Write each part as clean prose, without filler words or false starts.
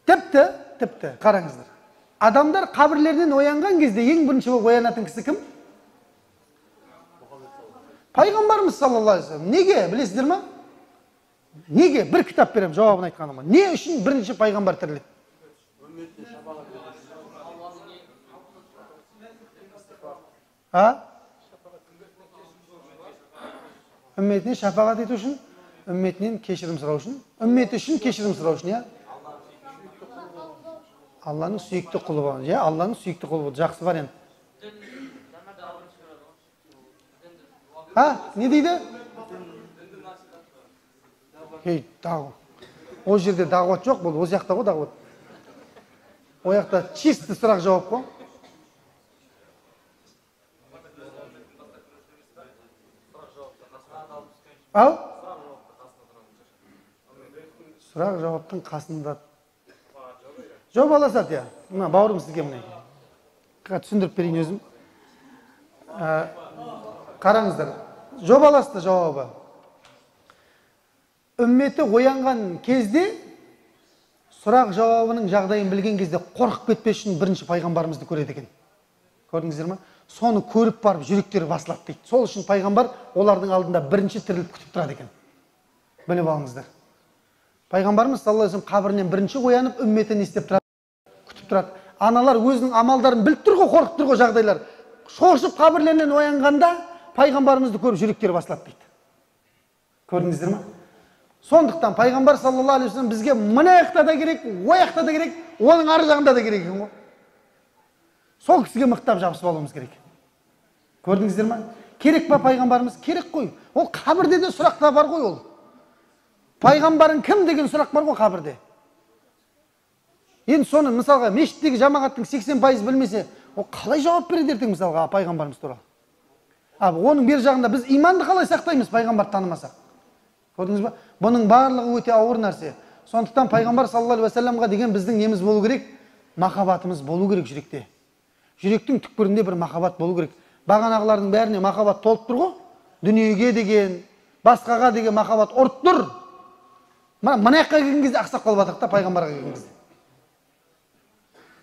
Тіпті, қараңыздар. Адамдар қабірлерінен оянған кезде ең бірінші болып оянатын кісі кім? Пайғамбарымыз саллаллаху алейхи вассалам. Неге, білесіздер ма? Неге? Бір кітап беремін, жауабын айтқаныма. Не үшін бірінші пайғамбар тіріледі? А? Үмметіне шапағат ету үшін, үмметінен кешірім сұрау үшін, үмметі үшін кешірім сұрау үшін, иә? Алланың сүйікті құлы болған, иә, Алланың сүйікті құлы болды. Жақсы вариант. А, не дейді? Ей, ол жерде дағуат жоқ, бұл ол жақта ғой дағуат. Ол жақта чисто сұрақ жауап қой. Ал? Сұрақ жауаптың қасында. Жобаласады, иә. Мына бауырым сізге міне. Түсіндіріп берейін өзім. Қараңыздар. Жобаласты жауабы. Үмметі оянған кезде сұрақ жауабының жағдайын білген кезде қорқып кетпес үшін бірінші пайғамбарымызды көреді екен. Көрдіңіздер ме? Соны көріп барып жүректері басылады дейді. Сол үшін пайғамбар олардың алдында бірінші тіріліп күтіп тұрады екен. Біліп алыңыздар. Пайғамбарымыз саллаллаху алейхи вассалам қабірінен бірінші оянып үмметі не істеп тұрады? Күтіп тұрады. Аналар өзінің амалдарын біліп тұр ғой, қорқып тұр ғой жағдайлар. Шошып қабірлерінен оянғанда пайғамбарымызды көріп жүректері басылады дейді. Көрдіңіздер ме? Сондықтан пайғамбар саллаллаху алейхи вассалам бізге мына жақта да керек, о жақта да керек, оның ар жағында да керек екен ғой. Сол кісіге мықтап жабысып алуымыз керек. Көрдіңіздер ме? Керек па пайғамбарымыз? Керек қой. Ол қабірде де сұрақ та бар ғой ол. Пайғамбарың кім деген сұрақ бар ғой қабірде. Енді соны мысалға мешіттегі жамағаттың 80% білмесе, ол қалай жауап береді ертең мысалға пайғамбарымыз туралы? А оның бер жағында біз иманды қалай сақтаймыз пайғамбарды танымасақ? Көрдіңіз ба? Бұның барлығы өте ауыр нәрсе. Сондықтан пайғамбар саллаллаху алейхи уассаламға деген біздің неміз болу керек? Махаббатымыз болу керек жүректе. Жүректің түкпірінде бір махаббат болу керек. Бағанағылардың бәріне махаббат толып тұр ғой. Дүниеге деген, басқаға деген махаббат ұрып тұр. Мына жаққа келген кезде ақсап қалып жатырық та пайғамбарға келген кезде.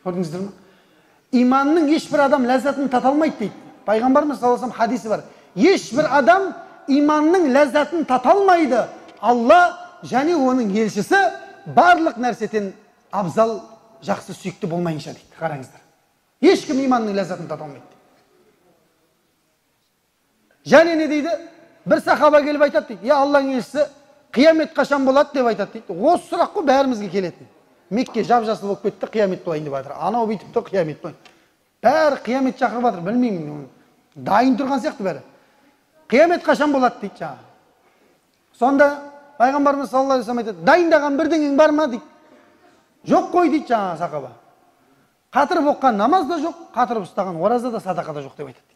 Көрдіңіздер ме? Иманның ешбір адам ләззатын тата алмайды дейді. Пайғамбарымыз саллаллаху алейхи вассалам хадисі бар. Ешбір адам иманның ләззатын тата алмайды. Алла және оның елшісі барлық нәрседен абзал, жақсы, сүйікті болмайынша дейді. Қараңыздар. Ешкім иманның ләззатын тата алмайды. Және не дейді? Бір сахаба келіп айтады дейді. Я Алланың елшісі, қиямет қашан болады деп айтады дейді. Осы сұрақ қой бәрімізге келетін. Мекке жап-жасыл болып кетті, қиямет болайын деп жатыр. Анау бүйтіп тұр, қиямет болайын. Бәрі қиямет шақырып жатыр, білмеймін. Дайын тұрған сияқты бәрі. Қиямет қашан болады дейді жаңағы. Сонда пайғамбарымыз саллаллаху алейхи вассалам айтады, дайындаған бірдеңең бар ма дейді. Жоқ қой дейді жаңағы сахаба. Қатырып оқыған намаз да жоқ, қатырып ұстаған ораза да, садақа да жоқ деп айтады.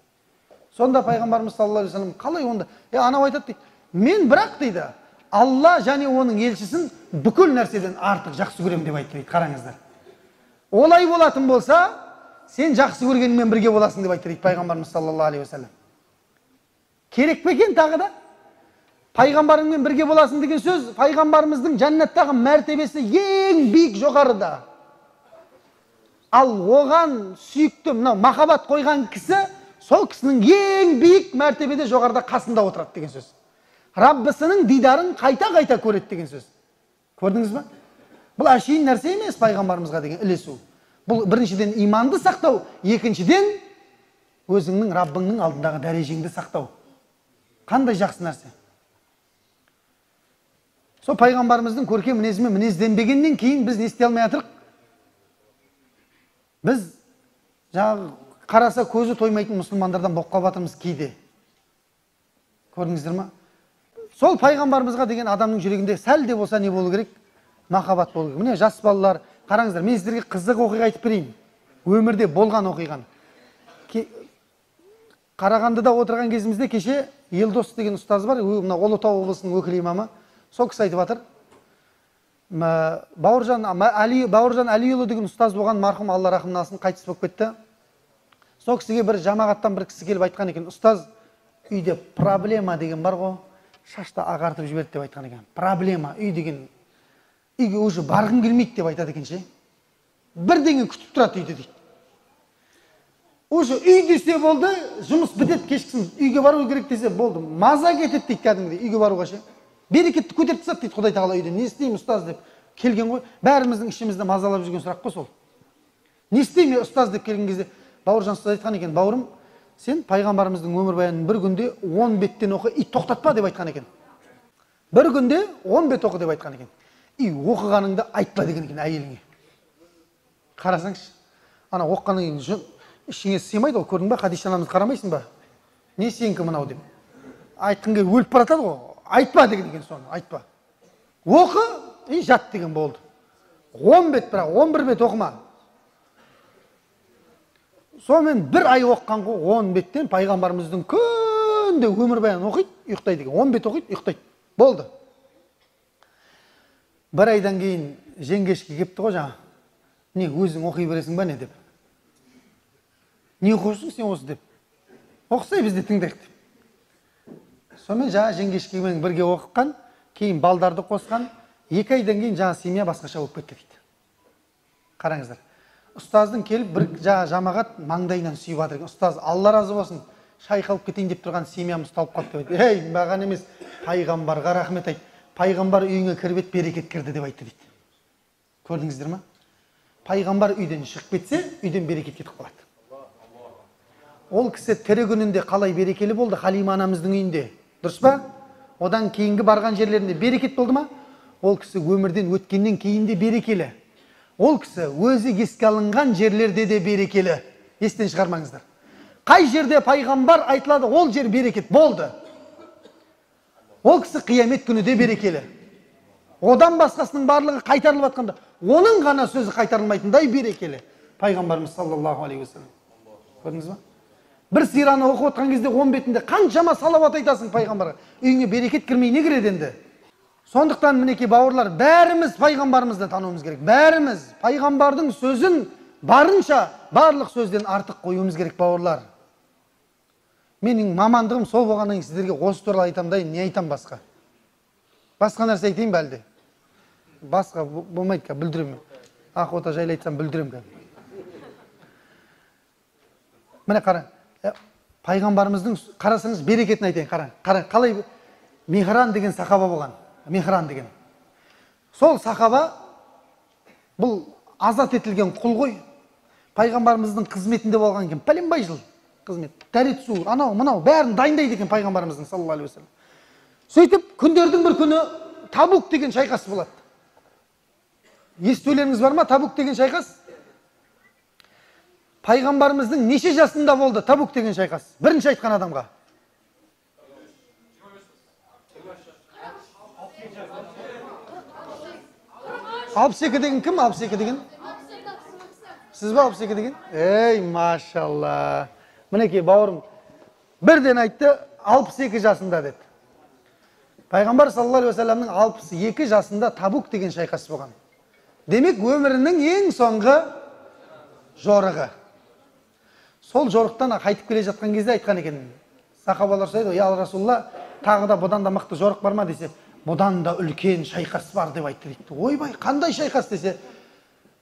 Сонда пайғамбарымыз саллаллаху алейхи вассалам қалай онда? Анау айтады дейді. Мен бірақ дейді, Алла және оның елшісін бүкіл нәрседен артық жақсы көремін деп айтты дейді. Қараңыздар. Олай болатын болса, сен жақсы көргеніңмен бірге боласың деп айтты дейді пайғамбарымыз саллаллаху алейхи вассалам. Керек пе екен тағы да? Пайғамбарыңмен бірге боласың деген сөз, пайғамбарымыздың жәннаттағы мәртебесі ең биік жоғарыда. Ал оған сүйікті, мынау махаббат қойған кісі, сол кісінің ең биік мәртебеде жоғарыда қасында отырады деген сөз. Раббысының дидарын қайта-қайта көреді деген сөз. Көрдіңіз ба? Бұл әшейін нәрсе емес пайғамбарымызға деген ілесу. Бұл біріншіден иманды сақтау, екіншіден өзіңнің Раббыңның алдындағы дәрежеңді сақтау. Қандай жақсы нәрсе. Сол пайғамбарымыздың көркем мінезімен мінезденбегеннен кейін біз не істей алмай жатырық? Біз жаңағы қараса көзі тоймайтын мұсылмандардан болып қалып жатырмыз кейде. Көрдіңіздер ма? Сол пайғамбарымызға деген адамның жүрегінде сәл де болса не болу керек? Махаббат болу керек. Міне жас балалар, қараңыздар, мен сіздерге қызық оқиға айтып берейін. Өмірде болған оқиғаны. Қарағандыда отырған кезімізде кеше Елдос деген ұстаз бар, мына Ұлытау облысының өкіл имамы. Сол кісі айтып жатыр. Бауыржан Әлиұлы деген ұстаз болған, марқұм, Алла рахымына алсын, қайтыс болып кетті. Сол кісіге бір жамағаттан бір кісі келіп айтқан екен, ұстаз, үйде проблема деген бар ғой, шашты ағартып жіберді деп айтқан екен. Проблема, үй деген, үйге уже барғым келмейді деп айтады екен ше. Бірдеңе күтіп тұрады үйде дейді. Уже үй десе болды, жұмыс бітеді, кешкісін үйге бару керек десе болды. Маза кетеді дейді кәдімгідей үйге баруға ше. Берекетті көтеріп тастады дейді Құдай тағала үйде. Не істеймін ұстаз деп келген ғой. Бәріміздің ішімізді мазалап жүрген сұрақ қой сол. Не істеймін ұстаз деп келген кезде Бауыржан ұстаз айтқан екен, бауырым, сен пайғамбарымыздың өмірбаянын бір күнде 10 беттен оқы, и тоқтатпа деп айтқан екен. Бір күнде 10 бет оқы деп айтқан екен. И оқығаныңды айтпа деген екен әйеліңе. Қарасаңшы, ана оқығаннан кейін ішіңе сыймайды ғой, көрдің ба, Хадиша анамызды қарамайсың ба? Не сенікі мынау деп. Айтқың келіп өліп бара жатады ғой. Айтпа деген екен соны, айтпа. Оқы, и жат деген болды. 10 бет бірақ, 11 бет оқыма. Сонымен бір ай оқыған ғой, 10 беттен пайғамбарымыздың күнде өмірбаянын оқиды, ұйықтайды екен. 10 бет оқиды, ұйықтайды. Болды. Бір айдан кейін жеңгешке кепті ғой жаңа. Не, өзің оқи бересің ба не деп. Не оқырсың сен осы деп. Оқысай біз де тыңдайық деп. Сонымен жаңа жеңгешкемен бірге оқыған, кейін балдарды қосқан, 2 айдан кейін жаңа семья басқаша болып кетті дейді. Қараңыздар. Ұстаздың келіп бір жаңа жамағат маңдайынан сүйіп жатыр екен. Ұстаз, Алла разы болсын, шайқалып кетейін деп тұрған семьям ұсталып қалды деп айтты. Ей, маған емес, пайғамбарға рахмет айт. Пайғамбар үйіңе кіріп ет, берекет кірді деп айтты дейді. Көрдіңіздер ма? Пайғамбар үйден шығып кетсе, үйден берекет кетіп қалады. Ол кісі тірі күнінде қалай берекелі болды Халима анамыздың үйінде. Дұрыс па? Одан кейінгі барған жерлерінде берекет болды ма? Ол кісі өмірден өткеннен кейін де берекелі. Ол кісі өзі еске алынған жерлерде де берекелі. Естен шығармаңыздар. Қай жерде пайғамбар айтылады, ол жер берекет болды. Ол кісі қиямет күні де берекелі. Одан басқасының барлығы қайтарылып жатқанда, оның ғана сөзі қайтарылмайтындай берекелі. Пайғамбарымыз саллаллаху алейхи уассалам. Көрдіңіз ба? Бір сираны оқып отқан кезде 10 бетінде қаншама салауат айтасың пайғамбарға. Үйіңе берекет кірмей не кіреді енді? Сондықтан мінекей бауырлар, бәріміз пайғамбарымызды тануымыз керек. Бәріміз пайғамбардың сөзін барынша барлық сөзден артық қоюымыз керек, бауырлар. Менің мамандығым сол болғаннан кейін сіздерге осы туралы айтам да, не айтам басқа? Басқа нәрсе айтайын ба әлде? Басқа болмайды, бүлдіремін. Ақ ота жайлы айтсам бүлдіремін. Міне қара, пайғамбарымыздың қарасаңыз берекетін айтайын, қара. Қара, қалай Мехран деген сахаба болған. Мехран деген. Сол сахаба бұл азат етілген құл ғой. Пайғамбарымыздың қызметінде болған екен. Пәленбай жыл қызмет. Дәрет су, анау, мынау бәрін дайындайды екен пайғамбарымыздың саллаллаху алейхи уассалам. Сөйтіп күндердің бір күні Табук деген шайқас болады. Естулеріңіз бар ма Табук деген шайқас? Пайғамбарымыздың неше жасында болды Табук деген шайқас? Бірінші айтқан адамға. 62 деген кім? 62 деген? Сіз ба 62 деген? Ей, машалла. Мінекей бауырым бірден айтты, 62 жасында деді. Пайғамбар саллаллаху алейхи уассаламның 62 жасында Табук деген шайқас болған. Демек, өмірінің ең соңғы жорығы. Сол жорықтан қайтып келе жатқан кезде айтқан екен. Сахабалар сұрайды, «Я Расулалла, тағы да бұдан да мықты жорық бар ма?» десе, «Бұдан да үлкен шайқас бар» деп айтты дейді. Ойбай, қандай шайқас десе,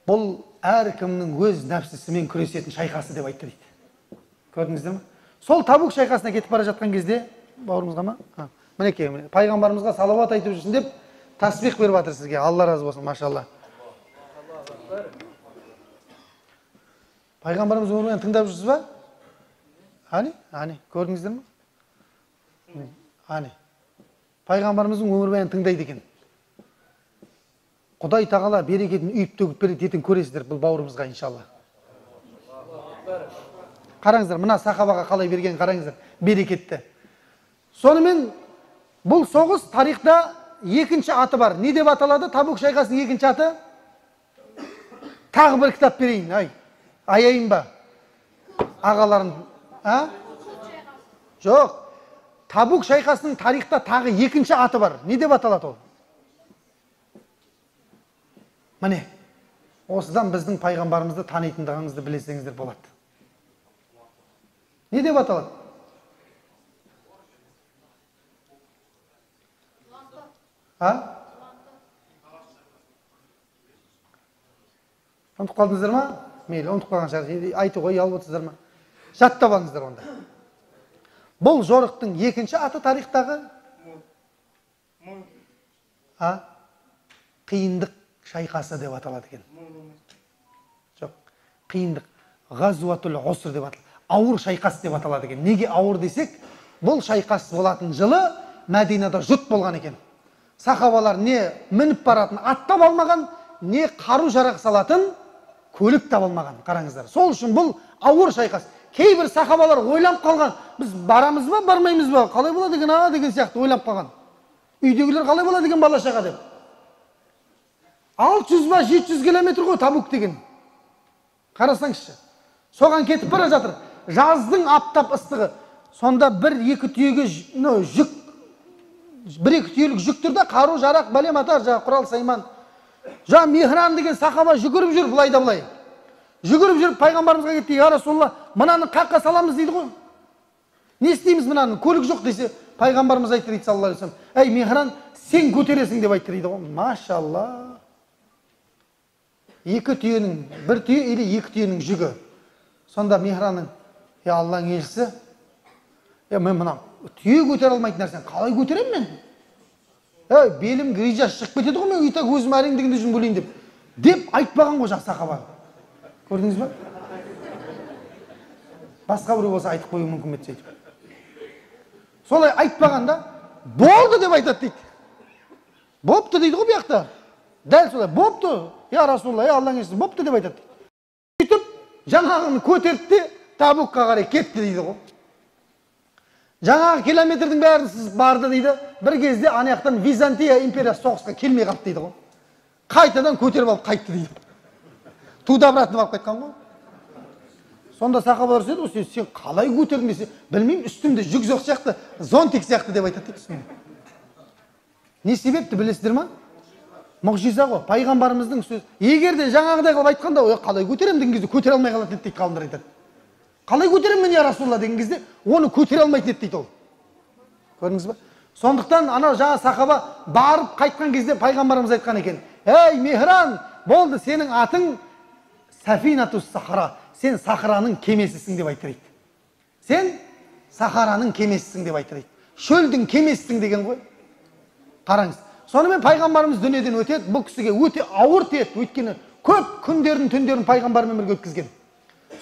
бұл әркімнің өз нәпсісімен күресетін шайқасы деп айтты дейді. Көрдіңіздер ме? Сол Табук шайқасына кетіп бара жатқан кезде, бауырымызға ма? Мінекей, пайғамбарымызға салауат айтып жүрсін деп тасбих беріп жатыр сізге. Алла разы болсын, машалла. Пайғамбарымыз өмірбаянын тыңдап жүрсіз ба? Әне, әне, көрдіңіздер ме? Әне. Пайғамбарымыздың өмірбаянын тыңдайды екен. Құдай тағала берекетін үйіп төгіп береді, ертең көресіздер бұл бауырымызға иншалла. Қараңыздар, мына сахабаға қалай берген, қараңыздар, берекетті. Сонымен бұл соғыс тарихта екінші аты бар. Не деп аталады? Табук шайқасының екінші аты? Тағы бір кітап берейін, ай. Аяйын ба? Ағаларым, а? Жоқ. Табук шайқасының тарихта тағы екінші аты бар. Не деп аталады ол? Міне, осыдан біздің пайғамбарымызды танитындығыңызды білесеңіздер болады. Не деп аталады? А? Ұмытып қалдыңыздар ма? Мейлі, ұмытып қалған шығар, айтуға ұялып отырсыздар ма? Жаттап алыңыздар онда. Бұл жорықтың екінші аты тарихтағы қиындық шайқасы деп аталады екен. Жоқ, қиындық, ғазуатул ғуср деп аталады. Ауыр шайқас деп аталады екен. Неге ауыр десек, бұл шайқас болатын жылы Мәдинада жұт болған екен. Сахабалар не мініп баратын ат таба алмаған, не қару жарақ салатын көлік таба алмаған. Қараңыздар. Сол үшін бұл ауыр шайқас. Кейбір сахабалар ойланып қалған, біз барамыз ба, бармаймыз ба, қалай болады екен, а деген сияқты ойланып қалған. Үйдегілер қалай болады екен бала шаға деп. 600 ба 700 километр ғой Табук деген. Қарасаңызшы. Соған кетіп бара жатыр. Жаздың аптап ыстығы. Сонда бір-екі түйеге жүк, бір-екі түйелік жүк тұр да, қару жарақ, бәлем атар, жаңа құрал сайман. Жаңа Мехран деген сахаба жүгіріп жүр былай да былай. Жүгіріп жүріп пайғамбарымызға кетті, я Расулалла, мынаны қаққа саламыз дейді ғой. Не істейміз мынаны, көлік жоқ десе, пайғамбарымыз айтты дейді саллаллаху алейхи вассалам. Әй Мехран, сен көтересің деп айтты дейді ғой. Машалла. Екі түйенің, бір түйе или екі түйенің жүгі. Сонда Мехранның, я Алланың елшісі, я мен мына түйе көтере алмайтын нәрсені қалай көтеремін мен? Әй, белім грижа шығып кетеді ғой, мен итак өзім әрең дегенде жүн бөлейін деп. Деп айтпаған ғой жаңа сахаба. Көрдіңіз ба? Басқа біреу болса айтып қоюы мүмкін еді сөйтіп. Солай айтпағанда болды деп айтады дейді. Бопты дейді ғой бұл жақта. Дәл солай, бопты, я Расулалла, я Алланың елшісі, бопты деп айтады дейді. Сөйтіп жаңағыны көтерді де Табукқа қарай кетті дейді ғой. Жаңағы километрдің бәрін сіз барды дейді. Бір кезде ана жақтан Византия империясы соғысқа келмей қалды дейді ғой. Қайтадан көтеріп алып қайтты дейді. Туда обратно алып қайтқан ғой. Сонда сахабалар сұрайды ғой, сен қалай көтердің десе, білмеймін, үстімде жүк жоқ сияқты, зонтик сияқты деп айтады дейді үстімде. Не себепті білесіздер ма? Мұғжиза ғой, пайғамбарымыздың сөзі. Егер де жаңағыдай қылып айтқанда, ой, қалай көтеремін деген кезде көтере алмай қалатын еді дейді ғалымдар айтады. Қалай көтеремін мен, я Расулалла деген кезде, оны көтере алмайтын еді дейді ол. Көрдіңіз ба? Сондықтан анау жаңа сахаба барып қайтқан кезде пайғамбарымыз айтқан екен: "Ей Мехран, болды, сенің атың Сафинатус Сахара, сен сахараның кемесісің" деп айтты дейді. Сен сахараның кемесісің деп айтты дейді. Шөлдің кемесісің деген ғой. Қараңыз. Сонымен пайғамбарымыз дүниеден өтеді. Бұл кісіге өте ауыр тиеді, өйткені көп күндерін, түндерін пайғамбармен бірге өткізген.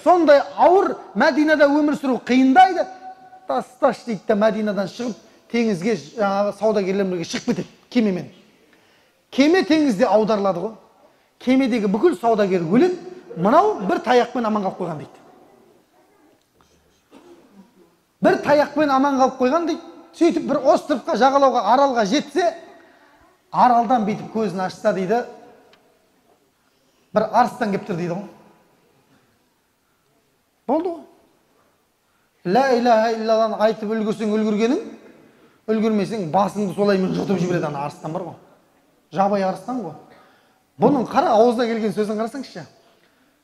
Сондай ауыр Мәдинада өмір сүру қиындайды. Тасташ дейді де Мәдинадан шығып теңізге жаңағы саудагерлермен бірге шығып кетеді кемемен. Кеме теңізде аударылады ғой. Кемедегі бүкіл саудагер өледі, мынау бір таяқпен аман қалып қойған дейді. Бір таяқпен аман қалып қойған дейді. Сөйтіп бір островқа, жағалауға, аралға жетсе, аралдан бүйтіп көзін ашса дейді, бір арыстан келіп тұр дейді ғой. Болды ғой. Ла илаха иллалланы айтып үлгерсең үлгергенің, үлгермесең басыңды солаймен жұтып жібереді ана арыстан бар ғой. Жабайы арыстан ғой. Бұның қара ауызына келген сөзін қарасаңызшы.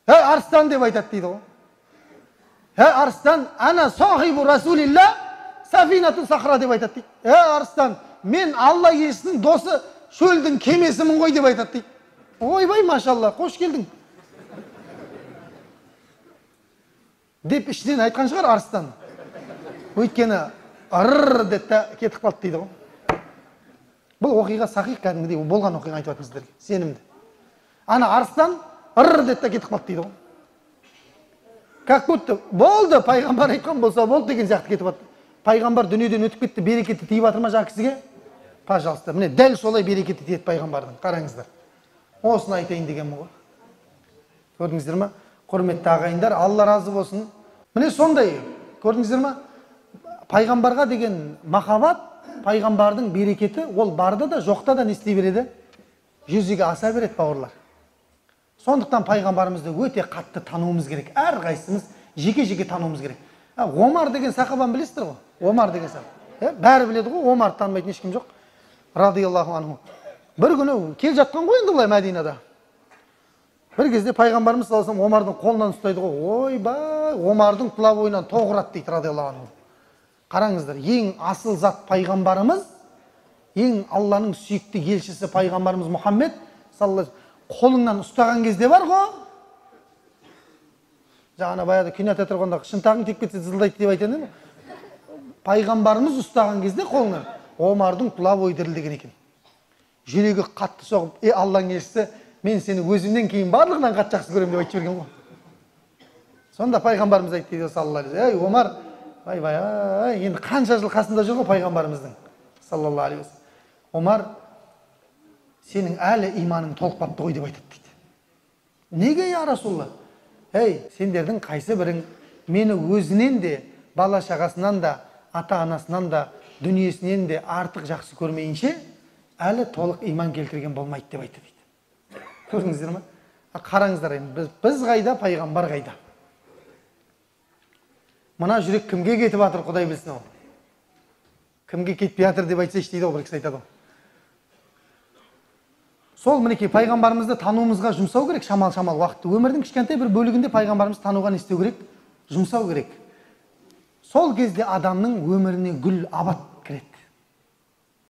Ей арыстан деп айтады дейді ғой. Ей арыстан, ана сахибу расулилла сафинату сахра деп айтады дейді. Ей арыстан, мен Алла елшісінің досы, шөлдің кемесімін ғой деп айтады дейді. Ойбай, машалла, қош келдің деп ішінен айтқан шығар арыстан. Өйткені ыр деп та кетіп қалды дейді ғой. Бұл оқиға сахих, кәдімгідей болған оқиға айтып жатырмын сіздерге, сенімді. Ана арыстан ыр деп та кетіп қалды дейді ғой. Как будто болды, пайғамбар айтқан болса болды деген сияқты кетіп жатты. Пайғамбар дүниеден өтіп кетті, берекеті тиіп жатыр ма жаңағы кісіге? Пожалуйста, міне дәл солай берекеті тиеді пайғамбардың. Қараңыздар. Осыны айтайын дегенмін ғой. Көрдіңіздер ма? Құрметті ағайындар, Алла разы болсын. Міне сондай, көрдіңіздер ма? Пайғамбарға деген махаббат, пайғамбардың берекеті, ол барда да, жоқта да не істей береді? Жүзеге аса береді, бауырлар. Сондықтан пайғамбарымызды өте қатты тануымыз керек. Әрқайсымыз жеке-жеке тануымыз керек. Омар деген сахабаны білесіздер ғой? Омар деген сахаба. Бәрі біледі ғой, Омарды танымайтын ешкім жоқ. Радиаллаху анху. Бір күні келе жатқан ғой енді былай Мәдинада. Бір кезде пайғамбарымыз саллаллаху алейхи вассалам Омардың қолынан ұстайды ғой. Ойбай, Омардың тұла бойынан тоқ ұрады дейді радиаллаху анху. Қараңыздар, ең асыл зат пайғамбарымыз, ең Алланың сүйікті елшісі пайғамбарымыз Мұхаммед саллаллаху алейхи вассалам қолыңнан ұстаған кезде бар ғой, Жаңа баяғыда кинода тұрғанда шынтағың тиіп кетсе зылдайды деп айтады ма? Пайғамбарымыз ұстаған кезде қолынан Омардың тұла бойы дірілдеген екен. Жүрегі қатты соғып, е Алланың елшісі, мен сені өзімнен кейін барлығынан қатты жақсы көремін деп айтып жіберген ғой. Сонда пайғамбарымыз айтты дейді саллаллаху алейхи вассалам, ей Омар, ай вай ай, енді қанша жыл қасында жүр ғой пайғамбарымыздың саллаллаху алейхи вассалам. Омар, сенің әлі иманың толықпапты ғой деп айтады дейді. Неге, я Расулалла? Ей, сендердің қайсы бірің мені өзінен де, бала шағасынан да, ата анасынан да, дүниесінен де артық жақсы көрмейінше, әлі толық иман келтірген болмайды деп айтты дейді. Көрдіңіздер ме? Қараңыздар енді, біз қайда, пайғамбар қайда? Мына жүрек кімге кетіп жатыр, Құдай білсін ол. Кімге кетпей жатыр деп айтсайшы дейді ғой, бір кісі айтады ғой. Сол мінекей пайғамбарымызды тануымызға жұмсау керек шамал-шамал уақытты. Өмірдің кішкентай бір бөлігінде пайғамбарымызды тануға не істеу керек? Жұмсау керек. Сол кезде адамның өміріне гүл абат